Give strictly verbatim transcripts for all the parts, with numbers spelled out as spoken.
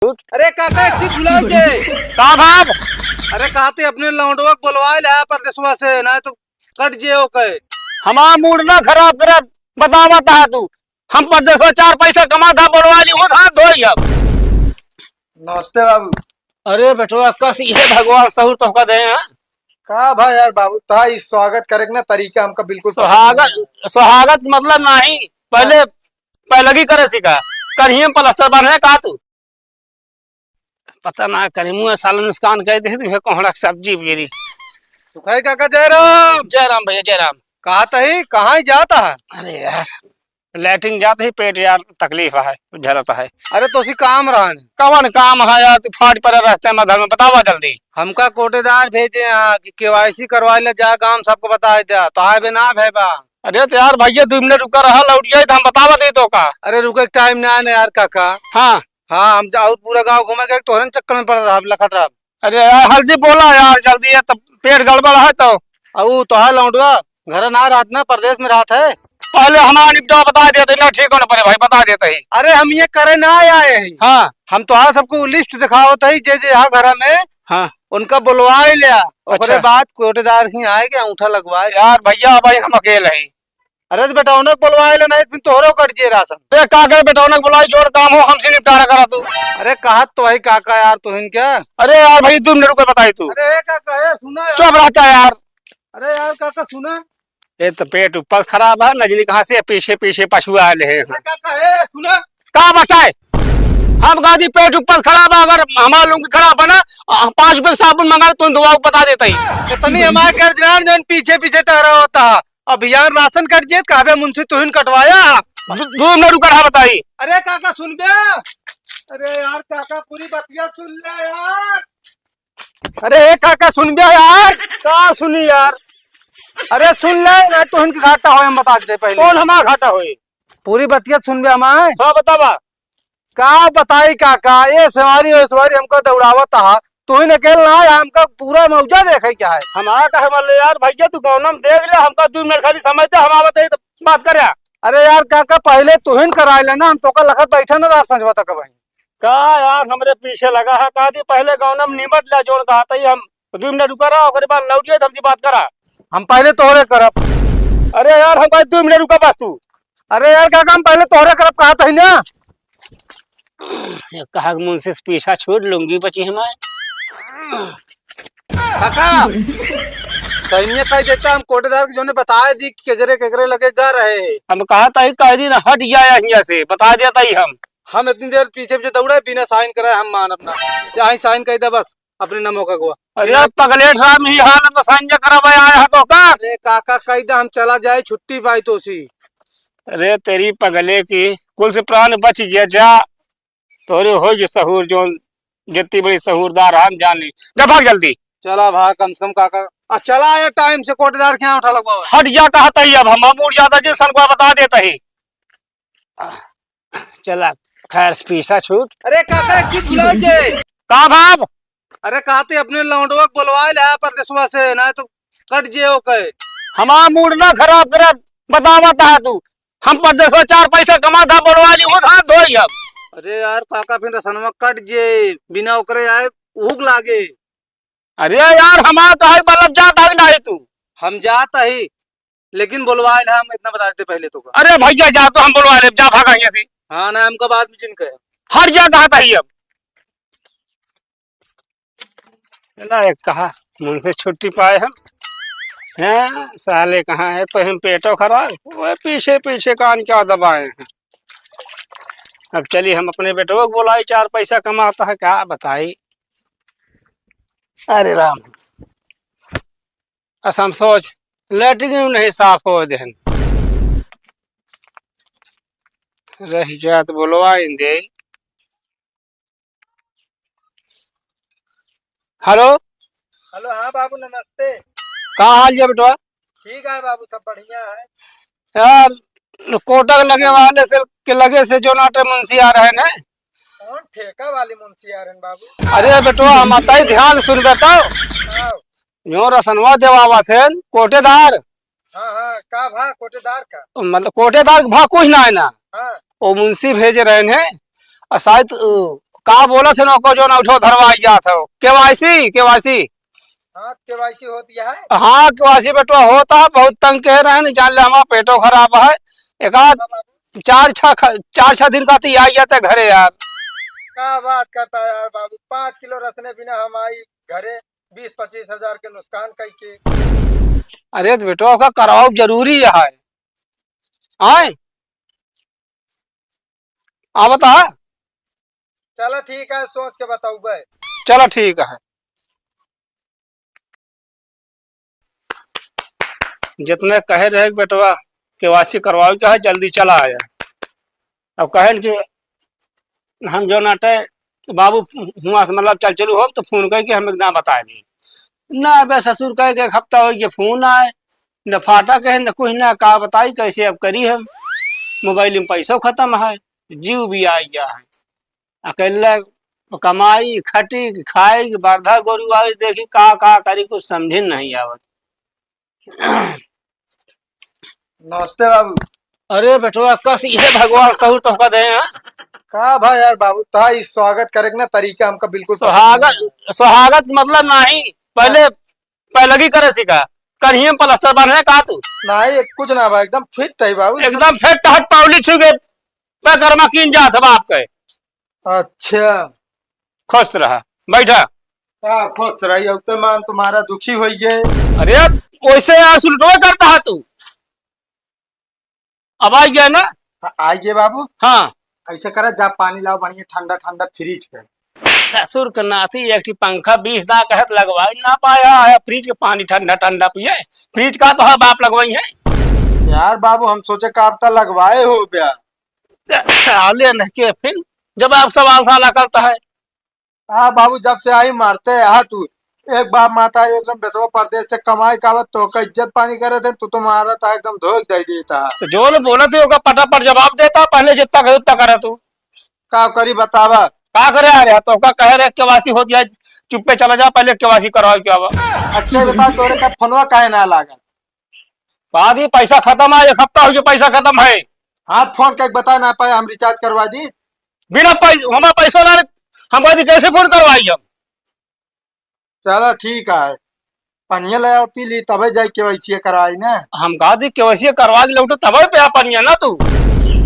अरे काका, एक चीज भुलाइ गए। का बात? अरे कहते अपने लौंडवा के बोलवाइ ले परदेसवा से, नाहीं तो कट जे ओके। हमार मूड ना खराब करे, बतावत है तू। हम परदेसवा चार पैसा कमात है, बोलवाइ ली, उस हाथ धोई अब। नमस्ते बाबू। अरे बेटवा, कस इहे भगवान सहूर तोहका दे हैं। का भा यार बाबू, तोहार ई स्वागत करे के ना तरीका हमका बिल्कुल पसंद स्वागत, नहीं। स्वागत के मतलब नाहीं, पहिले हाँ। पैलगी करे सीखा। करिहे में पलस्तर बान्हे का तू? पता ना करिहे मुँह साला नुकसान कर दे, तुझे कोहड़ा के सब्जी गिरी। सुखाई काका, जय राम। जय राम भैया, जय राम। कहा तही, कहाँ ही जाता है? अरे यार, लैट्रिन जात ही, पेट यार तकलीफ है, झरत है। अरे तो उसी काम रहा है। कवन काम है यार, तू फाट पर रास्ते में धर्म बतावा जल्दी। हमका कोटेदार भेजे यहाँ कि केवाईसी करवाइ ले, जा गाँव सबको बताइ द्या, तो आए बे ना भे बा। अरे तो यार भैया, दो मिनट रुका रहा, लौट जाए तो हम बतावा दे तो का। अरे रुके के टाइम ना है ना यार काका। हाँ। हाँ, हम जा-, और पूरा गाँव घूमे के तोहरे चक्कर में पड़ रहा, लखत रहा। अरे यार, हल्दी बोला यार, जल्दी है, तब पेट गड़बड़ है तो। अउ तोहार लौंडवा घर ना रहत ना, परदेस में रहत है। पहिले हमार निपटावा बताइ देते ना, ठीक हो ना परे भाई, बताइ देते ही। अरे हम ये करे ना आए ही। हाँ। हम तोहार सबको लिस्ट देखावत ही, जे जे यहाँ घर में, हाँ। उनका बोलवाइ ल्या। ओकरे अच्छा। बाद कोटेदार ही आए के अंगूठा लगवाए। यार भैया, भाई हम अकेले ही। अरे तो बेटौनक बोलवाइ ले, नाहीं तो फिर तोहरो कट जे रासन। अरे का करे बेटौनक बोलाई, जोर काम हो, हमसे निपटारा करा तू। अरे कहत तो वही काका यार, तुहिन क्या? अरे यार भाई, दो मिनट रुको, बताई तू। अरे काका, ए, सुना यार। चुप रहता यार। अरे यार काका, सुना। ये तो पेट ऊपर खराब है, न जाने कहाँ से पीछे पीछे पछुआ आए हैं। अरे काका, ए, सुना। का बचाए? हम कहा दी पेट ऊपर खराब है, अगर हमारा लोग खराब है ना, आ, पाँच रुपए का साबुन मंगा, तुम दुआ बता देता ही। इतनी हमारे घर जान जौन पीछे पीछे टहरा होता है। अभियान राशन कट जे, कहबे मुंशी तुहिन कटवाया। दू, दू मिनट रुका रहा बताई। अरे काका सुन बे। अरे यार काका पूरी बतिया सुन ले यार। अरे ए काका सुन बे यार। का सुनी यार? अरे सुन ले ना, तुहिन के घाटा होए हम बता दे पहिले। कौन हमार घाटा होए? पूरी बतिया सुन बे हमार। हाँ बतावा। का बताई काका, ये सवारी, वो सवारी हमका दौड़ावत हा। तुहिन अकेल ना है, हमका पूरा मौजा देखे के है। हमारा का हमारे यार भैया, तू गौनम देख ले, हमका दो मिनट खाली समय दे, हम आवत है तो बात करे। अरे यार काका, पहिले तुहिन कराए ले ना, हम तोका लखत बैठा ना रहा संझवा तक भाई। का यार हमरे पीछे लगा है, कहा दी पहिले गौनम निमट ले जोन कहा था, हम दो मिनट रुका रहा, ओकरे बाद लौट गए, हमसे बात करा। हम पहिले तोहरे करब। अरे यार, हम कहा दो मिनट रुका बस तू। अरे यार काका, हम पहिले तोहरे करब कहा था ना। ये कहा कि मुंशी से पीछा छूट, लुंगी बची हमारे। काका, सैनिया कह देता, हम कोटेदार के जोने बताए दी कि केकरे, केकरे लगे गा रहे। हम कहा था ही, कह दी ना, हट जाए हियाँ से, बता देता ही हम। हम इतनी देर पीछे पीछे दौड़े, बिना साइन कराए हम मानब ना। जाए साइन कह दे बस, अपने नामों का गुआ। अरे पगलेट राम, ही हाल तो साइन जे करावे आया है तो का? अरे काका, कह दे हम चला जाए, छुट्टी पाई तो सी। अरे तेरी पगले की, कुल से प्राण बच गया जा। तोरे होइगी सहूर, जोन जितनी बड़ी सहूरदार है, हम जान ली। जा भाग जल्दी। चला भाग, कम से कम काका। आ, चला आया टाइम से कोटेदार के यहाँ उठा लगवा। हट जा, कहता ही अब हम, हम उठ जाता जिस सन को बता देता ही। चला, खैर, पीछा छूट। अरे काका, एक चीज भुला गए। का बाप? अरे कहते अपने लौंडवा के बोलवा ले परदेसवा से, ना तो कट जे ओके। हमार मूड ना खराब करे, बतावत है तू। हम परदेसवा चार पैसा कमात है, बोलवा ली, उस हाथ धोई अब। अरे यार, काका फिर रसनवा कट जे, बिना ओकरे आए ऊख लागे। अरे यार, हमार कहे मतलब जात है कि नहीं तू? हम जात ही, लेकिन बोलवा ले, हम इतना बता देते पहले तो का। अरे भैया, जा तो हम बोलवा ले, जा भागा यहाँ से। हाँ ना, हमका बाद में जिन कहे। हट जा, कहत ही अब। ना एक कहा, मुंशी से छुट्टी पाए हम। हैं, साले कहाँ है, तो हम पेटो खराब, वो पीछे पीछे कान क्या दबाए हैं। अब चली हम अपने बेटवा को बोलाई, चार पैसा कमाता है, क्या बताई। अरे राम, असम सोच, लेटरिन नहीं साफ हो देहन। रह जात बोलवा इंदे। हेलो। हेलो, हाँ बाबू, नमस्ते। का हाल है बेटवा? ठीक है बाबू, सब बढ़िया है। यार, कोटक लगे वाले से, के लगे से जो नाटे मुंशी आ रहे हैं। कौन ठेका वाले मुंशी आ रहे हैं बाबू? अरे बेटवा, हम बताई, ध्यान से सुन बेटा। हाँ। जो रसनवा देवावा थे, कोटेदार। हाँ, हाँ, का भा कोटेदार का? मतलब कोटेदार भा कुछ ना है ना। हाँ। वो मुंशी भेजे रहे हैं, और शायद, अ, का बोलत है, नको जो ना उठो, धरवाई जात हो। केवाईसी, केवाईसी। हाँ, केवाईसी होत है। हाँ, केवाईसी बेटवा होत है, बहुत तंग कह रहे हैं, जान ले हमारा पेटो खराब है। एक आध चार छह ख-, चार छह दिन का तो आ जाता है घरे यार। का बात करता है यार बाबू, पाँच किलो रसने बिना हम आई घरे, बीस पच्चीस हजार के नुकसान कई के। अरे तो बेटवा का करवाओ जरूरी है। आए? आ बता। चलो ठीक है, सोच के बताऊबे। चलो ठीक है। जितने कहे रहे कि बेटवा केवाईसी करवावे के है, जल्दी चला आया। अब कहेन कि हम जो नाटे बाबू हुआ से मतलब चल चलू हो तो फोन करके हम एकदम बता दी। ना बे ससुर कहे के एक हफ्ता हो गया फोन आए, न फाटा कहे न कुछ, ना का बताई कैसे अब करी हम। मोबाइल में पैसो खत्म है, जीव भी आ गया है। अकेले कमाई, खटी, खाई, बर्धा गोरू आई, देखी का, का करी, कुछ समझे नहीं आवत। नमस्ते बाबू। अरे बेटवा, कस ये भगवान सहूर तोहका दे हैं। का भाई यार बाबू, ता ई स्वागत करे के ना तरीका हमका बिल्कुल पसंद स्वागत, नहीं है। स्वागत मतलब नहीं, पहले, हाँ। पहले की करे सीखा, कन्हिए में प्लास्टर बांधे का तू? नहीं, कुछ ना भाई, एकदम फिट है बाबू। एकदम फिट हट पावली छू के, पैकरमा कीन जात है बाप के। अच्छा। खुश रहा, बैठा। का खुश रही, अब तो मान तुम्हारा दुखी होई गए। अरे, वैसे यार सुलटवे करता है तू। अब आ गया ना? हाँ, आ गए बाबू। हाँ। ऐसे करे, जा पानी लाओ बढ़िया ठंडा ठंडा फ्रिज के। ससुर के नाती एक ठी पंखा बीस दा कहत लगवाई ना पाया है, फ्रिज के पानी ठंडा ठंडा पिए। फ्रिज का तो है बाप लगवाई है। यार बाबू, हम सोचे का अब तक लगवाए हो बया। साले नहीं के फिर जब आप सवाल साला करता है। हाँ बाबू, जब से आई मारते है तू। एक बाप माता रे, तुम बेटवा परदेश से कमाई का आवत, तो का इज्जत पानी करे थे, तू तो मारा था एकदम धोख दे देता। तो जो न बोलत है ओका पटापट जवाब देता, पहले जितना कहे उतना करे तू। का करी बतावा? का करे आ रहा तो का कहे रे केवासी हो दिया, चुप्पे चला जा, पहले केवासी कराओ क्या बा? अच्छा बता, तोरे का फोनवा काहे ना लागत? बाद ही पैसा खत्म है, एक हफ्ता हो गया पैसा खत्म है। हाथ फोन करके बता ना पाए, हम रिचार्ज करवा दी। बिना पैसा, हमारा पैसा ना, हम कहा दी कैसे फोन करवाई हम? चलो ठीक है, पनिया ले आओ, पी ली, तबे जाई केवाईसी करवाई ना। हम कहा दी केवाईसी करवा के लौटो, तबे पे आ पनिया ना तू।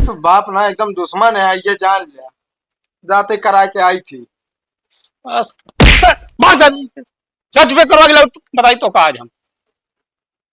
तो बाप ना एकदम दुश्मन है, ये जान लिया, जाते करा के आई थी। बस, बस, सच में करवा के लौट, बताई तो का आज हम।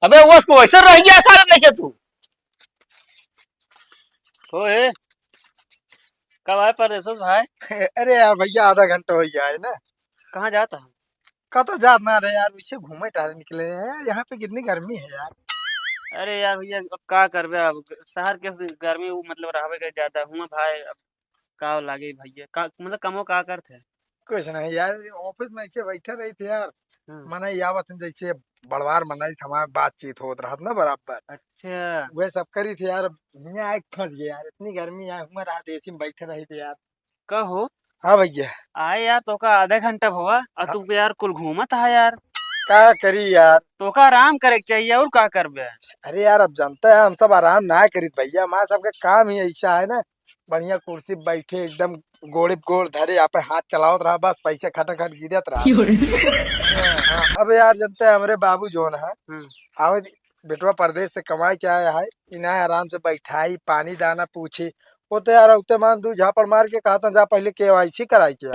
अबे वो उसको वैसे रह गया सारे नहीं के तू। ओए, कब आए परदेसों से भाई? अरे यार भैया, आधा घंटा हो गया है ना। कहाँ जाता है? कतो जात ना रहे यार, वैसे घूमे टहले निकले हैं यार, यहाँ पे कितनी गर्मी है यार। अरे यार भैया, अब का करबे, अब शहर के गर्मी वो मतलब रहबे के ज्यादा हुआ भाई, अब का लागे भैया, का मतलब कमो का करते? कुछ नहीं यार, ऑफिस में ऐसे बैठे रही थे यार, हम्म। मने आवत हैं जैसे बड़वार मनाई हमारे बातचीत होत रहत ना बराबर। अच्छा। वह सब करी थे यार, हियाँ आके फंस गए यार, इतनी गर्मी है, हुआ रात एसी में बैठे रही थे यार। कहो। हाँ भैया। आए यार, तोका आधा घंटा हुआ, और हाँ। तू यार कुल घूमत है यार। का करी यार? तोका आराम करे के चाहिए, और का करबे? अरे यार, अब जानते हैं हम सब आराम ना करित भैया, हमारे सबके काम ही ऐसा है ना, बढ़िया कुर्सी पे बैठे एकदम गोड़े पे गोड़ धरे, यहाँ पे हाथ चलावत रहा, बस पैसे खटाखट गिरत रहा। हाँ, अब यार जानते हैं हमरे बाबू जोन है, हम्म। आवे बेटवा परदेश से कमाई के आया है, इन्हें आराम से बैठाई, पानी दाना पूछी, वो तो यार उते मान दू झापड़ मार के कहा था जा पहले केवाईसी कराई के आ।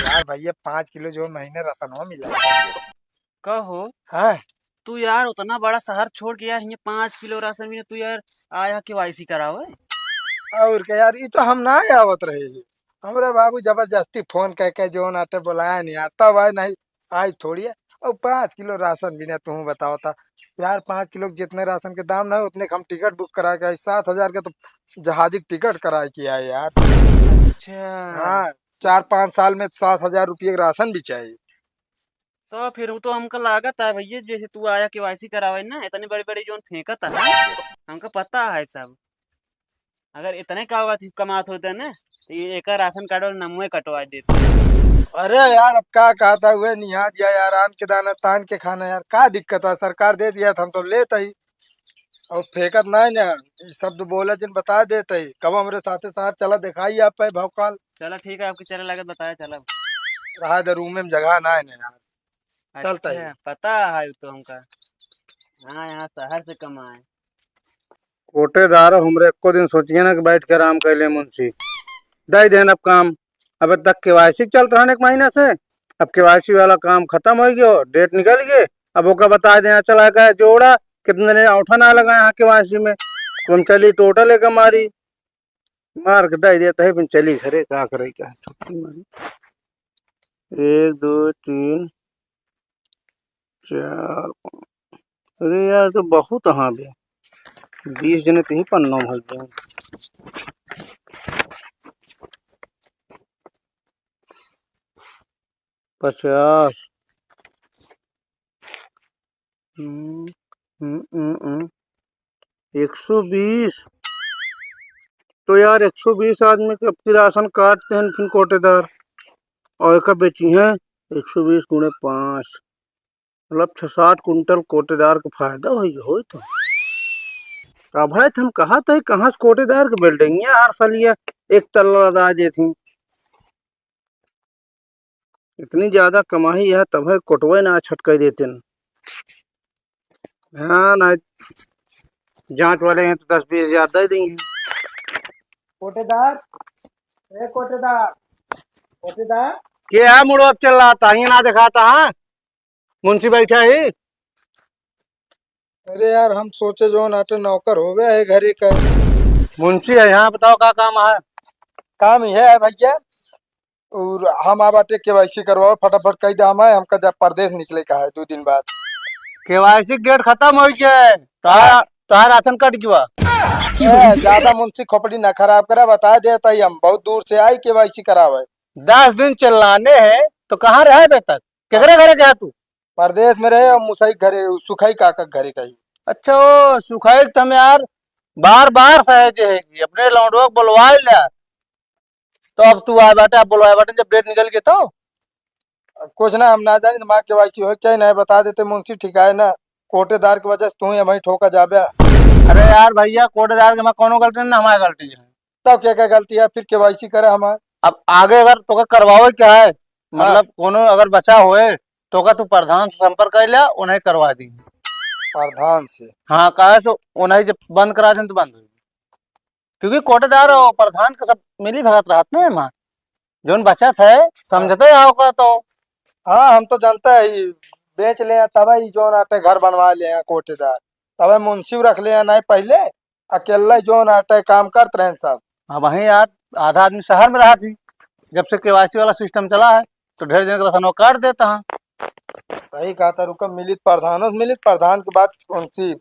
यार भैया पाँच किलो जो महीने राशन हो मिला। कहो। हाँ। तू यार उतना बड़ा शहर छोड़ के यार हियाँ पाँच किलो राशन भी ना तू यार आया केवाईसी करावे। और क्या यार, ये तो हम ना आवत रहे। हमरे बाबू जबरदस्ती फोन करके जो नाटे बुलाया नहीं यार, तब आए नहीं, आज थोड़ी है। और पाँच किलो राशन भी ना तू बताओ था यार, पाँच किलो के जितने राशन के दाम ना है उतने के हम टिकट बुक करा के आए, सात हजार के तो जहाज की टिकट करा के आए यार। अच्छा। हाँ, चार पाँच साल में सात हजार रुपये के राशन भी चाहिए। तो फिर वो तो हमका लागत है भैया, जैसे तू आया केवाईसी करावे ना, इतने बड़े बड़े जोन फेंकत है, हमका पता है सब। अगर इतने का बात कमात होते ना, तो ये एकर राशन कार्ड और नमवे कटवा देते। अरे यार, अब का कहता हुए निहा दिया यार, आन के दाना तान के खाना यार, का दिक्कत है, सरकार दे दिया था, हम तो लेत ही। और फेंकत ना है ना, ई शब्द बोला जिन बता देत है। कब हमरे साथे शहर चला, दिखाई आप पे भौकाल। चला ठीक है, आपके चले लागत बताया चला। रहा दे, रूम में जगह ना है ना यार। चलता है। अच्छा, पता है तो हमका। हाँ, यहाँ शहर से कमाए। कोटेदार हमरे एको दिन सोचिए ना कि बैठ के आराम कर ले मुंशी। दे देन अब काम। अब तक केवाईसी चलत रहन एक महीना से, अब केवाईसी वाला काम खत्म हो गयो, डेट निकल गए। अब ओका बता दे, चला गया जोड़ा, कितने दिन औठा ना लगा यहाँ केवाईसी में। तुम चली टोटल एक मारी, मार के दे देता है, फिर चली घरे, का करे, का छुट्टी मारी। एक, दो, तीन, चार, पाँच। अरे यार, तो बहुत हाँ बे, बीस जने तो ही पन्ना भर गए। पचास। हम्म, हम्म, हम्म, हम्म। एक सौ बीस। तो यार, एक सौ बीस आदमी के अब की राशन काटते हैं फिर कोटेदार, और एका बेची हैं एक सौ बीस गुणे पाँच, मतलब छः साठ कुंटल कोटेदार के फायदा होई, होई तो। अब है तो हम कहा तो कहाँ से कोटेदार के बिल्डिंग है हर साल ये एक तल्ला लदा देती। इतनी ज्यादा कमाई है, तब है कोटवे ना छटकाई देते न। हाँ, ना जांच वाले हैं तो दस बीस हजार दे देंगे। कोटेदार, ए कोटेदार, कोटेदार। के है मुड़वा पे चिल्लाता, ये ना दिखाता, हाँ? मुंशी बैठा ही। अरे यार, हम सोचे जौन आटे नौकर होवे है घरे का। मुंशी है यहाँ, बताओ का काम है? काम यह है भैया, और हम आ बाटे केवाईसी करवाओ, फटाफट कही दे, हम है, हमका जब परदेश निकले का है दो दिन बाद। केवाईसी डेट खत्म हो गया है, तोहार, हाँ। तोहार राशन कट गया। ए, ज्यादा मुंशी खोपड़ी ना खराब करा, बता दे तई हम बहुत दूर से आई केवाईसी करावे। दस दिन चिल्लाने हैं तो कहाँ रहे बे तक? केकरे घरे गया तू? परदेश में रहे और मुसई घरे, उ सुखई काका के घरे कही। अच्छा, ओ सुखई के तम यार बार बार सहे जे है कि अपने लौंडवा के बुलवाए ले। तो अब तू आए बाटे, अब बुलवाए बाटे, जब डेट निकल गई तो? अब कुछ ना, हम ना जानी, दिमाग के वाइसी हो, क्या नहीं बता देते मुंशी, ठीक है ना? कोटेदार की वजह से तू ही हमें ठोका जाबे। अरे यार भैया, कोटेदार के हमार कौनो गलती नहीं, हमारी गलती है। तब क्या, क्या गलती है? फिर केवाईसी करे हमार। अब आगे अगर तोका करवावे क्या है, हाँ। मतलब कोनो अगर बचा होए, तोका तू प्रधान से संपर्क कर लिया, उन्हें करवा दी। प्रधान से? हाँ, काहे से उन्हें जब बंद करा दें तो बंद हो। क्योंकि कोटेदार और प्रधान के सब मिली भगत रहत ना है माँ। जौन बचत है, समझते आओ का तो। हाँ, हम तो जानते हैं, ई बेच ले हैं, तबे ई जौन आटे घर बनवा ले हैं कोटेदार, तबे मुंशी रख ले हैं, नहीं पहले अकेला जौन आटे काम करत रहे सब। अब वहीं यार, आधा आदमी शहर में रहा थी, जब से केवाईसी वाला सिस्टम चला है, तो ढेर जन के राशन कार्ड देता है। सही कहा था, रुका, मिलित प्रधानों से मिलित, प्रधान के बाद कौन सी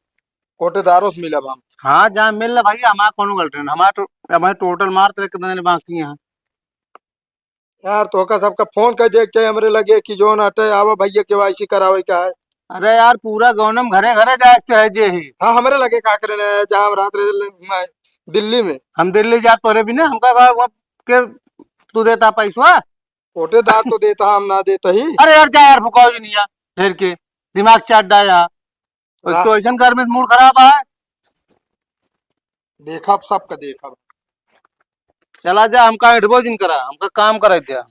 कोटेदारों से मिलब हम। हाँ, जहाँ मिल ले भैया, हमारा कोनो गलती नहीं, हमारा तो, हमारे टोटल मार तो एक दिन बाकी है। यार, तोहका सबका फोन कर दे के हमरे लगे कि जौन आटे आवा भैया, केवाईसी करावे का है। अरे यार, पूरा गौनम घरे घरे जाए के है जे ही। हाँ, हमरे लगे का करे ना, जहाँ हम रात रहे ले-, मैं दिल्ली में। हम दिल्ली जा तोरे बिना, हमका का वहाँ के तू देता पैसवा? कोटेदार तो देता, हम ना देता ही। अरे यार, जा यार, फुकाओ जी नहीं यार, ढेर के दिमाग चाट डाया। और रा- तो ऐसन घर में मूड खराब है। देखब, सबका देखब। चला जा, हमका ऐठबो जिन करा, हमका काम करे द्या।